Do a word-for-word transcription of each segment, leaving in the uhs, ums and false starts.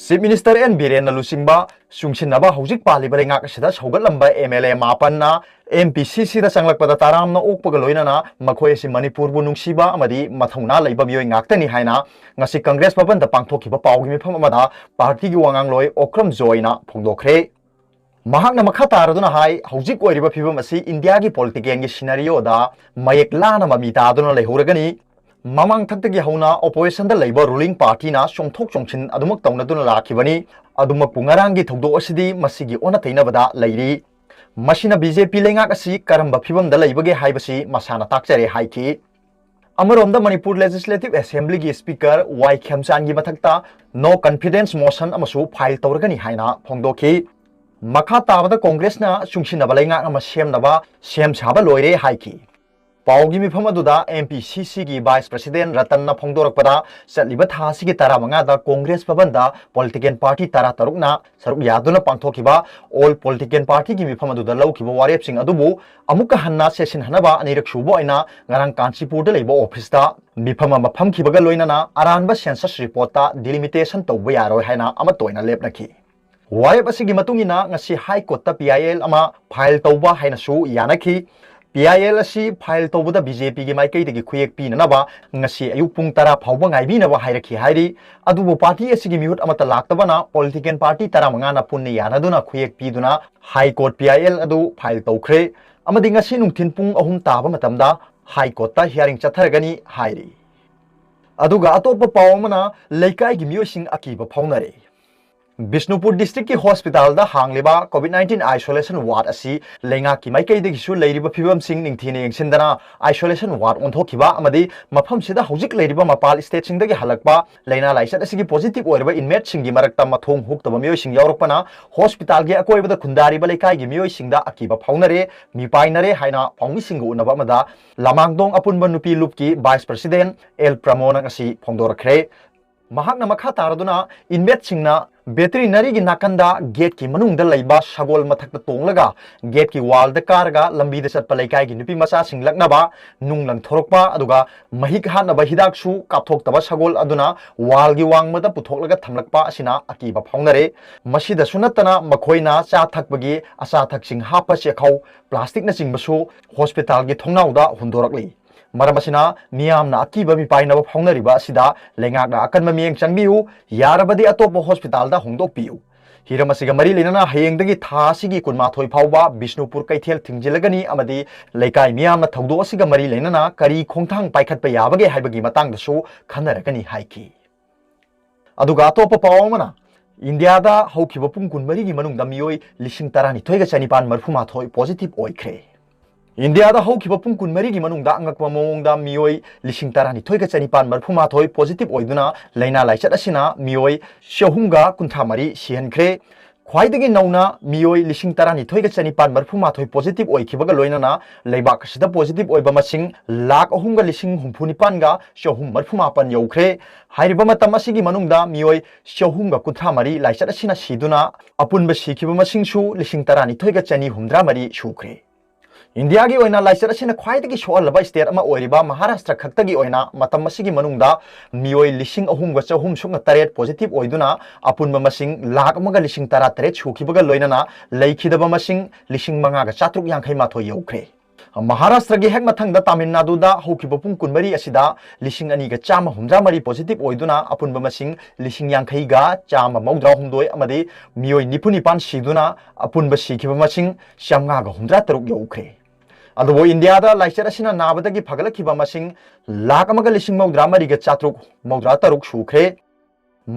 Chief Minister N ꯕꯤꯔꯦꯟꯅ ꯂꯨꯆꯤꯡꯕ ꯆꯨꯡꯁꯤꯟꯅꯕ ꯍꯧꯖꯤꯛ ꯄꯥꯜꯂꯤꯕ ꯂꯩꯉꯥꯛ ꯑꯁꯤꯗ ꯁꯧꯒꯠꯂꯝꯕ M L A ꯃꯥꯄꯟꯅ M P C C ꯗ ꯆꯪꯂꯛꯄꯗ ꯇꯔꯥꯝꯅ ꯑꯣꯛꯄꯒ ꯂꯣꯏꯅꯅ ꯃꯈꯣꯏ ꯑꯁꯤ ꯃꯅꯤꯄꯨꯔꯕꯨ ꯅꯨꯡꯁꯤꯕ ꯑꯃꯗꯤ ꯃꯊꯧꯅꯥ ꯂꯩꯕ ꯃꯤꯑꯣꯏ ꯉꯥꯛꯇꯅꯤ ꯍꯥꯏꯅ ꯉꯁꯤ ꯀꯪꯒ꯭ꯔꯦꯁ ꯚꯕꯟꯗ ꯄꯥꯡꯊꯣꯛꯈꯤꯕ ꯄꯥꯎꯒꯤ ꯃꯤꯐꯝ ꯑꯃꯗ ꯄꯥꯔꯇꯤꯒꯤ ꯋꯥꯉꯥꯡꯂꯣꯏ ꯑꯣꯀ꯭ꯔꯝ ꯖꯣꯏꯅ ꯐꯣꯡꯗꯣꯛꯈ꯭ꯔꯦ꯫ ꯃꯍꯥꯛꯅ ꯃꯈꯥ ꯇꯥꯔꯗꯨꯅ ꯍꯥꯏ, ꯍꯧꯖꯤꯛ ꯑꯣꯏꯔꯤꯕ ꯐꯤꯕꯝ ꯑꯁꯤ ꯏꯟꯗꯤꯌꯥꯒꯤ ꯄꯣꯂꯤꯇꯤꯀꯦꯜꯒꯤ ꯁꯤꯅꯔꯤꯑꯣꯗ ꯃꯌꯦꯛ ꯂꯥꯅ ꯃꯃꯤ ꯇꯥꯗꯨꯅ ꯂꯩꯍꯧꯔꯒꯅꯤ꯫ ꯃꯃꯥꯡꯊꯛꯇꯒꯤ ꯍꯧꯅ ꯑꯣꯄꯣꯖꯤꯁꯟꯗ ꯂꯩꯕ ꯔꯨꯂꯤꯡ ꯄꯥꯔꯇꯤꯅ ꯆꯣꯡꯊꯣꯛ ꯆꯣꯡꯁꯤꯟ ꯑꯗꯨꯃꯛ ꯇꯧꯅꯗꯨꯅ ꯂꯥꯛꯈꯤꯕꯅꯤ꯫ ꯑꯗꯨꯃꯛꯄꯨ ꯉꯔꯥꯡꯒꯤ ꯊꯧꯗꯣꯛ ꯑꯁꯤꯗꯤ ꯃꯁꯤꯒꯤ ꯑꯣꯟꯅ ꯇꯩꯅꯕꯗ ꯂꯩꯔꯤ꯫ ꯃꯁꯤꯅ B J P ꯂꯩꯉꯥꯛ ꯑꯁꯤ ꯀꯔꯝꯕ ꯐꯤꯕꯝꯗ ꯂꯩꯕꯒꯦ ꯍꯥꯏꯕꯁꯤ ꯃꯁꯥꯅ ꯇꯥꯛꯆꯔꯦ ꯍꯥꯏꯈꯤ꯫ ꯑꯃꯔꯣꯝꯗ ꯃꯅꯤꯄꯨꯔ Legislative Assemblyꯒꯤ Speaker ꯋꯥꯏ ꯈꯦꯝꯆꯥꯟꯒꯤ ꯃꯊꯛꯇ No Confidence Motion ꯑꯃꯁꯨ file ꯇꯧꯔꯒꯅꯤ ꯍꯥꯏꯅ ꯐꯣꯡꯗꯣꯛꯈꯤ꯫ ꯃꯈꯥ ꯇꯥꯕꯗ ꯀꯣꯡꯒ꯭ꯔꯦꯁꯅ ꯆꯨꯡꯁꯤꯟꯅꯕ ꯂꯩꯉꯥꯛ ꯑꯃ ꯁꯦꯝꯅꯕ ꯁꯦꯝ ꯁꯥꯕ ꯂꯣꯏꯔꯦ ꯍꯥꯏꯈꯤ꯫ ꯄꯥꯎꯒꯤ ꯃꯤꯐꯝ ꯑꯗꯨꯗ M P C Cꯒꯤ Vice President ꯔꯇꯟꯅ ꯐꯣꯡꯗꯣꯔꯛꯄꯗ, ꯆꯠꯂꯤꯕ ꯊꯥ ꯑꯁꯤꯒꯤ ꯇꯔꯥꯃꯉꯥꯗ ꯀꯣꯡꯒ꯭ꯔꯦꯁ ꯚꯕꯟꯗ ꯄꯣꯂꯤꯇꯤꯀꯦꯜ ꯄꯥꯔꯇꯤ ꯇꯔꯥꯇꯔꯨꯛꯅ ꯁꯔꯨꯛ ꯌꯥꯗꯨꯅ ꯄꯥꯡꯊꯣꯛꯈꯤꯕ All Political Partyꯒꯤ ꯃꯤꯐꯝ ꯑꯗꯨꯗ ꯂꯧꯈꯤꯕ ꯋꯥꯔꯦꯞꯁꯤꯡ ꯑꯗꯨꯕꯨ ꯑꯃꯨꯛꯀ ꯍꯟꯅ ꯆꯦꯠꯁꯤꯟꯍꯟꯅꯕ ꯑꯅꯤꯔꯛ ꯁꯨꯕ ꯑꯣꯏꯅ ꯉꯔꯥꯡ ꯀꯥꯟꯆꯤꯄꯨꯔꯗ ꯂꯩꯕ ꯑꯣꯐꯤꯁꯇ ꯃꯤꯐꯝ ꯑꯃ ꯐꯝꯈꯤꯕꯒ ꯂꯣꯏꯅꯅ ꯑꯔꯥꯟꯕ census reportꯇ delimitation ꯇꯧꯕ ꯌꯥꯔꯣꯏ ꯍꯥꯏꯅ ꯑꯃꯠꯇ ꯑꯣꯏꯅ ꯂꯦꯞꯅꯈꯤ꯫ ꯋꯥꯔꯦꯞ ꯑꯁꯤꯒꯤ ꯃꯇꯨꯡ ꯏꯟꯅ ꯉꯁꯤ High Courtꯇ P I L ꯑꯃ file ꯇꯧꯕ ꯍꯥꯏꯅꯁꯨ ꯌꯥꯅꯈꯤ꯫ P I L ꯑꯁꯤ file ꯇꯧꯕꯗ B J Pꯒꯤ ꯃꯥꯏꯀꯩꯗꯒꯤ ꯈꯨꯌꯦꯛ ꯄꯤꯅꯅꯕ ꯉꯁꯤ ꯑꯌꯨꯛ ꯄꯨꯡ ꯇꯔꯥ ꯐꯥꯎꯕ ꯉꯥꯏꯕꯤꯅꯕ ꯍꯥꯏꯔꯛꯈꯤ ꯍꯥꯏꯔꯤ꯫ ꯑꯗꯨꯕꯨ ꯄꯥꯔꯇꯤ ꯑꯁꯤꯒꯤ ꯃꯤꯍꯨꯠ ꯑꯃꯠꯇ ꯂꯥꯛꯇꯕꯅ ꯄꯣꯂꯤꯇꯤꯀꯦꯜ ꯄꯥꯔꯇꯤ ꯇꯔꯥꯃꯉꯥꯅ ꯄꯨꯟꯅ ꯌꯥꯅꯗꯨꯅ ꯈꯨꯌꯦꯛ ꯄꯤꯗꯨꯅ High Court P I L ꯑꯗꯨ file ꯇꯧꯈ꯭ꯔꯦ ꯑꯃꯗꯤ ꯉꯁꯤ ꯅꯨꯡꯊꯤꯜ ꯄꯨꯡ ꯑꯍꯨꯝ ꯇꯥꯕ ꯃꯇꯝꯗ High Courtꯇ hearing ꯆꯠꯊꯔꯒꯅꯤ ꯍꯥꯏꯔꯤ꯫ ꯑꯗꯨꯒ ꯑꯇꯣꯞꯄ ꯄꯥꯎ ꯑꯃꯅ ꯂꯩꯀꯥꯏꯒꯤ ꯃꯤꯑꯣꯏꯁꯤꯡ ꯑꯀꯤꯕ ꯐꯥꯎꯅꯔꯦ꯫ Bishnupur districtꯀꯤ hospitalꯗ ꯍꯥꯡꯂꯤꯕ COVID nineteen isolation ward ꯑꯁꯤ ꯂꯩꯉꯥꯛꯀꯤ ꯃꯥꯏꯀꯩꯗꯒꯤꯁꯨ ꯂꯩꯔꯤꯕ ꯐꯤꯕꯝꯁꯤꯡ ꯅꯤꯡꯊꯤꯅ ꯌꯦꯡꯁꯤꯟꯗꯅ isolation ward ꯑꯣꯟꯊꯣꯛꯈꯤꯕ ꯑꯃꯗꯤ ꯃꯐꯝꯁꯤꯗ ꯍꯧꯖꯤꯛ ꯂꯩꯔꯤꯕ ꯃꯄꯥꯟ stateꯁꯤꯡꯗꯒꯤ ꯍꯜꯂꯛꯄ ꯂꯥꯏꯅꯥ ꯂꯥꯏꯆꯠ ꯑꯁꯤꯒꯤ positive ꯑꯣꯏꯔꯕ inmateꯁꯤꯡꯒꯤ ꯃꯔꯛꯇ ꯃꯊꯣꯡ ꯍꯨꯛꯇꯕ ꯃꯤꯑꯣꯏꯁꯤꯡ ꯌꯥꯎꯔꯛꯄꯅ hospitalꯒꯤ ꯑꯀꯣꯏꯕꯗ ꯈꯨꯟꯗꯥꯔꯤꯕ ꯂꯩꯀꯥꯏꯒꯤ ꯃꯤꯑꯣꯏꯁꯤꯡꯗ ꯑꯀꯤꯕ ꯐꯥꯎꯅꯔꯦ꯫ ꯃꯤꯄꯥꯏꯅꯔꯦ ꯍꯥꯏꯅ ꯄꯥꯎꯃꯤꯁꯤꯡꯒ ꯎꯅꯕ ꯑꯃꯗ ꯂꯃꯥꯡꯗꯣꯡ ꯑꯄꯨꯟꯕ ꯅꯨꯄꯤ ꯂꯨꯞꯀꯤ Vice President ꯑꯦꯜ ꯄ꯭ꯔꯃꯣꯅ ꯉꯁꯤ ꯐꯣꯡꯗꯣꯔꯛꯈ꯭ꯔꯦ꯫ ꯃꯍꯥꯛꯅ ꯃꯈꯥ ꯇꯥꯔꯗꯨꯅ inmateꯁꯤꯡꯅ ꯚꯦꯇꯤꯅꯔꯤꯒꯤ ꯅꯥꯀꯟꯗ ꯒꯦꯠꯀꯤ ꯃꯅꯨꯡꯗ ꯂꯩꯕ ꯁꯒꯣꯜ ꯃꯊꯛꯇ ꯇꯣꯡꯂꯒ ꯒꯦꯠꯀꯤ ꯋꯥꯜꯗ ꯀꯥꯔꯒ ꯂꯝꯕꯤꯗ ꯆꯠꯄ ꯂꯩꯀꯥꯏꯒꯤ ꯅꯨꯄꯤ ꯃꯆꯥꯁꯤꯡ ꯂꯛꯅꯕ, ꯅꯨꯡ ꯂꯪꯊꯣꯔꯛꯄ, ꯑꯗꯨꯒ ꯃꯍꯤꯛ ꯍꯥꯠꯅꯕ ꯍꯤꯗꯥꯛꯁꯨ ꯀꯥꯞꯊꯣꯛꯇꯕ ꯁꯒꯣꯜ ꯑꯗꯨꯅ ꯋꯥꯜꯒꯤ ꯋꯥꯡꯃꯗ ꯄꯨꯊꯣꯛꯂꯒ ꯊꯝꯂꯛꯄ ꯑꯁꯤꯅ ꯑꯀꯤꯕ ꯐꯥꯎꯅꯔꯦ꯫ ꯃꯁꯤꯗꯁꯨ ꯅꯠꯇꯅ ꯃꯈꯣꯏꯅ ꯆꯥ ꯊꯛꯄꯒꯤ ꯑꯆꯥ ꯑꯊꯛꯁꯤꯡ ꯍꯥꯞꯄ ꯆꯦꯛꯈꯥꯎ, ꯄ꯭ꯂꯥꯁꯇꯤꯛꯅꯆꯤꯡꯕꯁꯨ ꯍꯣꯁꯄꯤꯇꯥꯜꯒꯤ ꯊꯣꯡꯅꯥꯎꯗ ꯍꯨꯟꯗꯣꯔꯛꯂꯤ꯫ ꯃꯔꯝ ꯑꯁꯤꯅ ꯃꯤꯌꯥꯝꯅ ꯑꯀꯤꯕ ꯃꯤꯄꯥꯏꯅꯕ ꯐꯥꯎꯅꯔꯤꯕ ꯑꯁꯤꯗ ꯂꯩꯉꯥꯛꯅ ꯑꯀꯟꯕ ꯃꯤꯠꯌꯦꯡ ꯆꯪꯕꯤꯌꯨ, ꯌꯥꯔꯕꯗꯤ ꯑꯇꯣꯞꯄ ꯍꯣꯁꯄꯤꯇꯥꯜꯗ ꯍꯣꯡꯗꯣꯛꯄꯤꯌꯨ꯫ ꯍꯤꯔꯝ ꯑꯁꯤꯒ ꯃꯔꯤ ꯂꯩꯅꯅ ꯍꯌꯦꯡꯗꯒꯤ ꯊꯥ ꯑꯁꯤꯒꯤ ꯀꯨꯟꯃꯥꯊꯣꯏ ꯐꯥꯎꯕ ꯕꯤꯁꯅꯨꯄꯨꯔ ꯀꯩꯊꯦꯜ ꯊꯤꯡꯖꯤꯜꯂꯒꯅꯤ ꯑꯃꯗꯤ ꯂꯩꯀꯥꯏ ꯃꯤꯌꯥꯝꯅ ꯊꯧꯗꯣꯛ ꯑꯁꯤꯒ ꯃꯔꯤ ꯂꯩꯅꯅ ꯀꯔꯤ ꯈꯣꯡꯊꯥꯡ ꯄꯥꯏꯈꯠꯄ ꯌꯥꯕꯒꯦ ꯍꯥꯏꯕꯒꯤ ꯃꯇꯥꯡꯗꯁꯨ ꯈꯟꯅꯔꯒꯅꯤ ꯍꯥꯏꯈꯤ꯫ ꯑꯗꯨꯒ ꯑꯇꯣꯞꯄ ꯄꯥꯎ ꯑꯃꯅ, ꯏꯟꯗꯤꯌꯥꯗ ꯍꯧꯈꯤꯕ ꯄꯨꯡ ꯀꯨꯟꯃꯔꯤꯒꯤ ꯃꯅꯨꯡꯗ ꯃꯤꯑꯣꯏ ꯂꯤꯁꯤꯡ ꯇꯔꯥꯅꯤꯊꯣꯏꯒ ꯆꯅꯤꯄꯥꯟ ꯃꯔꯤꯐꯨꯃꯥꯊꯣꯏ ꯄꯣꯖꯤꯇꯤꯚ ꯑꯣꯏꯈ꯭ꯔꯦ꯫ ꯏꯟꯗꯤꯌꯥꯗ ꯍꯧꯈꯤꯕ ꯄꯨꯡ ꯀꯨꯟꯃꯔꯤꯒꯤ ꯃꯅꯨꯡꯗ ꯑꯉꯛꯄ ꯃꯑꯣꯡꯗ ꯃꯤꯑꯣꯏ ꯂꯤꯁꯤꯡ ꯇꯔꯥꯅꯤꯊꯣꯏꯒ ꯆꯅꯤꯄꯥꯟ ꯃꯔꯤꯐꯨꯃꯥꯊꯣꯏ ꯄꯣꯖꯤꯇꯤꯚ ꯑꯣꯏꯗꯨꯅ ꯂꯥꯏꯅꯥ ꯂꯥꯏꯆꯠ ꯑꯁꯤꯅ ꯃꯤꯑꯣꯏ ꯆꯍꯨꯝꯒ ꯀꯨꯟꯊ꯭ꯔꯥ ꯃꯔꯤ ꯁꯤꯍꯟꯈ꯭ꯔꯦ꯫ ꯈ꯭ꯋꯥꯏꯗꯒꯤ ꯅꯧꯅ ꯃꯤꯑꯣꯏ ꯂꯤꯁꯤꯡ ꯇꯔꯥꯅꯤꯊꯣꯏꯒ ꯆꯅꯤꯄꯥꯟ ꯃꯔꯤꯐꯨꯃꯥꯊꯣꯏ ꯄꯣꯖꯤꯇꯤꯚ ꯑꯣꯏꯈꯤꯕꯒ ꯂꯣꯏꯅꯅ ꯂꯩꯕꯥꯛ ꯑꯁꯤꯗ ꯄꯣꯖꯤꯇꯤꯚ ꯑꯣꯏꯕ ꯃꯁꯤꯡ ꯂꯥꯈ ꯑꯍꯨꯝꯒ ꯂꯤꯁꯤꯡ ꯍꯨꯝꯐꯨ ꯅꯤꯄꯥꯟꯒ ꯆꯍꯨꯝ ꯃꯔꯤꯐꯨꯃꯥꯄꯟ ꯌꯧꯈ꯭ꯔꯦ꯫ ꯍꯥꯏꯔꯤꯕ ꯃꯇꯝ ꯑꯁꯤꯒꯤ ꯃꯅꯨꯡꯗ ꯃꯤꯑꯣꯏ ꯆꯍꯨꯝꯒ ꯀꯨꯟꯊ꯭ꯔꯥ ꯃꯔꯤ ꯂꯥꯏꯆꯠ ꯑꯁꯤꯅ ꯁꯤꯗꯨꯅ ꯑꯄꯨꯟꯕ ꯁꯤꯈꯤꯕ ꯃꯁꯤꯡꯁꯨ ꯂꯤꯁꯤꯡ ꯇꯔꯥꯅꯤꯊꯣꯏꯒ ꯆꯅꯤ ꯍꯨꯝꯗ꯭ꯔꯥ ꯃꯔꯤ ꯁꯨꯈ꯭ꯔꯦ꯫ ꯏꯟꯗꯤꯌꯥꯒꯤ ꯑꯣꯏꯅ ꯂꯥꯏꯆꯠ ꯑꯁꯤꯅ ꯈ꯭ꯋꯥꯏꯗꯒꯤ ꯁꯣꯛꯍꯜꯂꯕ ꯁ꯭ꯇꯦꯠ ꯑꯃ ꯑꯣꯏꯔꯤꯕ ꯃꯍꯥꯔꯥꯁꯇ꯭ꯔ ꯈꯛꯇꯒꯤ ꯑꯣꯏꯅ ꯃꯇꯝ ꯑꯁꯤꯒꯤ ꯃꯅꯨꯡꯗ ꯃꯤꯑꯣꯏ ꯂꯤꯁꯤꯡ ꯑꯍꯨꯝꯒ ꯆꯍꯨꯝ ꯁꯨꯞꯅ ꯇꯔꯦꯠ ꯄꯣꯖꯤꯇꯤꯚ ꯑꯣꯏꯗꯨꯅ ꯑꯄꯨꯟꯕ ꯃꯁꯤꯡ ꯂꯥꯈ ꯑꯃꯒ ꯂꯤꯁꯤꯡ ꯇꯔꯥ ꯇꯔꯦꯠ ꯁꯨꯈꯤꯕꯒ ꯂꯣꯏꯅꯅ ꯂꯩꯈꯤꯗꯕ ꯃꯁꯤꯡ ꯂꯤꯁꯤꯡ ꯃꯉꯥꯒ ꯆꯥꯇ꯭ꯔꯨꯛ ꯌꯥꯡꯈꯩ ꯃꯥꯊꯣꯏ ꯌꯧꯈ꯭ꯔꯦ꯫ ꯃꯍꯥꯔꯥꯁꯇ꯭ꯔꯒꯤ ꯍꯦꯛ ꯃꯊꯪꯗ ꯇꯥꯃꯤꯜ ꯅꯥꯗꯨꯗ ꯍꯧꯈꯤꯕ ꯄꯨꯡ ꯀꯨꯟꯃꯔꯤ ꯑꯁꯤꯗ ꯂꯤꯁꯤꯡ ꯑꯅꯤꯒ ꯆꯥꯝꯃ ꯍꯨꯝꯗ꯭ꯔꯥ ꯃꯔꯤ ꯄꯣꯖꯤꯇꯤꯚ ꯑꯣꯏꯗꯨꯅ ꯑꯄꯨꯟꯕ ꯃꯁꯤꯡ ꯂꯤꯁꯤꯡ ꯌꯥꯡꯈꯩꯒ ꯆꯥꯝꯃ ꯃꯧꯗ꯭ꯔꯥ ꯍꯨꯝꯗꯣꯏ ꯑꯃꯗꯤ ꯃꯤꯑꯣꯏ ꯅꯤꯐꯨ ꯅꯤꯄꯥꯟ ꯁꯤꯗꯨꯅ ꯑꯄꯨꯟꯕ ꯁꯤꯈꯤꯕ ꯃꯁꯤꯡ ꯆꯥꯝꯃꯉꯥꯒ ꯍꯨꯝꯗ꯭ꯔꯥ ꯇꯔꯨꯛ ꯌꯧꯈ꯭ꯔꯦ꯫ ꯑꯗꯨꯕꯨ ꯏꯟꯗꯤꯌꯥꯗ ꯂꯥꯏꯆꯠ ꯑꯁꯤꯅ ꯅꯥꯕꯗꯒꯤ ꯐꯒꯠꯂꯛꯈꯤꯕ ꯃꯁꯤꯡ ꯂꯥꯈ ꯑꯃꯒ ꯂꯤꯁꯤꯡ ꯃꯧꯗ꯭ꯔꯥ ꯃꯔꯤꯒ ꯆꯥꯇ꯭ꯔꯨꯛ ꯃꯧꯗ꯭ꯔꯥ ꯇꯔꯨꯛ ꯁꯨꯈ꯭ꯔꯦ꯫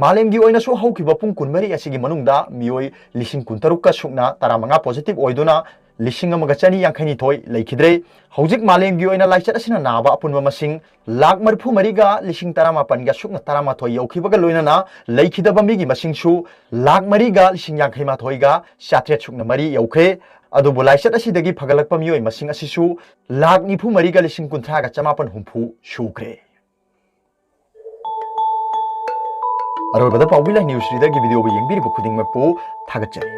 ꯃꯥꯂꯦꯝꯒꯤ ꯑꯣꯏꯅꯁꯨ ꯍꯧꯈꯤꯕ ꯄꯨꯡ ꯀꯨꯟꯃꯔꯤ ꯑꯁꯤꯒꯤ ꯃꯅꯨꯡꯗ ꯃꯤꯑꯣꯏ ꯂꯤꯁꯤꯡ ꯀꯨꯟꯇꯔꯨꯛꯀ ꯁꯨꯞꯅ ꯇꯔꯥꯃꯉꯥ ꯄꯣꯖꯤꯇꯤꯚ ꯑꯣꯏꯗꯨꯅ ꯂꯤꯁꯤꯡ ꯑꯃꯒ ꯆꯅꯤ ꯌꯥꯡꯈꯩꯅꯤꯊꯣꯏ ꯂꯩꯈꯤꯗ꯭ꯔꯦ꯫ ꯍꯧꯖꯤꯛ ꯃꯥꯂꯦꯝꯒꯤ ꯑꯣꯏꯅ ꯂꯥꯏꯆꯠ ꯑꯁꯤꯅ ꯅꯥꯕ ꯑꯄꯨꯟꯕ ꯃꯁꯤꯡ ꯂꯥꯈ ꯃꯔꯤꯐꯨ ꯃꯔꯤꯒ ꯂꯤꯁꯤꯡ ꯇꯔꯥꯃꯥꯄꯟꯒ ꯁꯨꯞꯅ ꯇꯔꯥꯃꯥꯊꯣꯏ ꯌꯧꯈꯤꯕꯒ ꯂꯣꯏꯅꯅ ꯂꯩꯈꯤꯗꯕ ꯃꯤꯒꯤ ꯃꯁꯤꯡꯁꯨ ꯂꯥꯈ ꯃꯔꯤꯒ ꯂꯤꯁꯤꯡ ꯌꯥꯡꯈꯩ ꯃꯥꯊꯣꯏꯒ ꯆꯥꯇ꯭ꯔꯦꯠ ꯁꯨꯞꯅ ꯃꯔꯤ ꯌꯧꯈ꯭ꯔꯦ꯫ ꯑꯗꯨꯕꯨ ꯂꯥꯏꯆꯠ ꯑꯁꯤꯗꯒꯤ ꯐꯒꯠꯂꯛꯄ ꯃꯤꯑꯣꯏ ꯃꯁꯤꯡ ꯑꯁꯤꯁꯨ ꯂꯥꯈ ꯅꯤꯐꯨ ꯃꯔꯤꯒ ꯂꯤꯁꯤꯡ ꯀꯨꯟꯊ꯭ꯔꯥꯒ ꯆꯃꯥꯄꯟ ꯍꯨꯝꯐꯨ ꯁꯨꯈ꯭ꯔꯦ꯫ ꯑꯔꯣꯏꯕꯗ ꯄꯥꯎꯕꯤ ꯂꯥꯏ ꯅ꯭ꯌꯨꯁ ꯔꯤꯗꯔꯒꯤ ꯚꯤꯗꯤꯑꯣꯕꯨ ꯌꯦꯡꯕꯤꯔꯤꯕ ꯈꯨꯗꯤꯡꯃꯛꯄꯨ ꯊꯥꯒꯠꯆꯔꯤ꯫